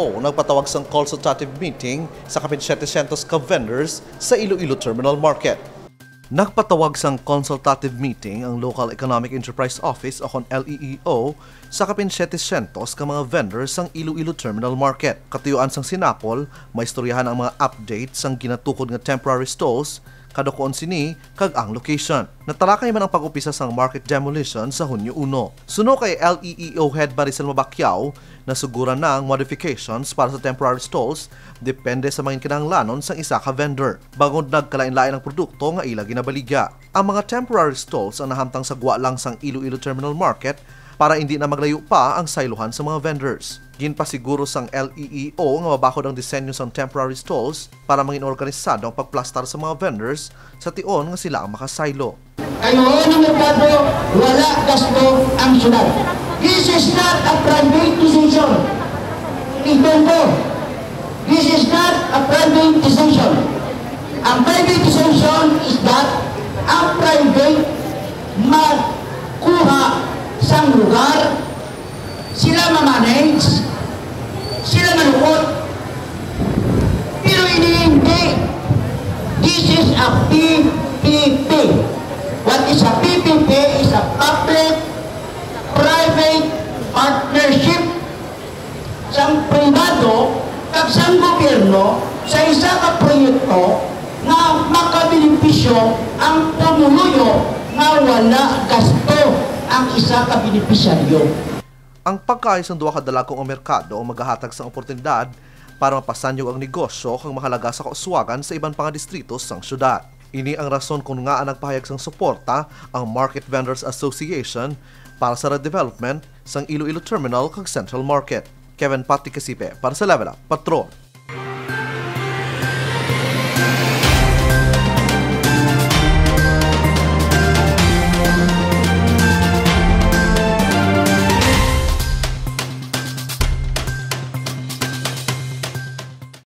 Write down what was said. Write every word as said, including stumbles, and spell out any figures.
Nagpatawag sang consultative meeting sa kapin siyete syentos ka vendors sa Iloilo Terminal Market. Nagpatawag sang consultative meeting ang Local Economic Enterprise Office o kon L E E O sa kapin siyete syentos ka mga vendors sang Iloilo Terminal Market. Katuyuan sang Sinapol, maistoryahan ang mga update sang ginatukod nga temporary stalls, kadukuon sini, kag ang location. Natalakay man ang pag-upisa sang market demolition sa Hunyo uno. Suno kay L E E O Head Maricel Mabacquiao, nasuguran na ang modifications para sa temporary stalls depende sa mga kinahanglanon sang isa ka vendor, bangod nagkalain-lain ang produkto nga ila ginabaligya. Ang mga temporary stalls ang nahamtang sa gwa lang sang Iloilo Terminal Market para indi na maglayo pa ang saylohan sa mga vendors. Ginpasiguro sang L E E O nga mabakod ang disenyo sang temporary stalls para mangin organisado ang pagplastar sa mga vendors sa tion nga sila ang makasaylo. Kayo ang merkado, wala gasto ang syudad. This is not a private decision. Iton ko, this is not a private decision. Ang private decision is that ang private magkuha sang lugar, sila ma-manage, sila malukot. Pero ini hindi. This is a P P P. What is a P P P? Is a public-private partnership sang pribado kag sang gobyerno sa isa ka proyekto nga makabenepisyo ang pumuluyo nga wala gasto ang isa ka benepisyaryo. Ang pagkaayo sang duha ka dalagko nga merkado ang magahatag sang oportunidad para mapasanyog ang negosyo kag makalaga sa kauswagan sa iban pa nga distrito sang syudad. Ini ang rason kon ngaa nagpahayag sang suporta ang Market Vendors Association para sa redevelopment sang Iloilo Terminal kag Central Market. Kevin Pati Kasipe para sa Level Up Patrol.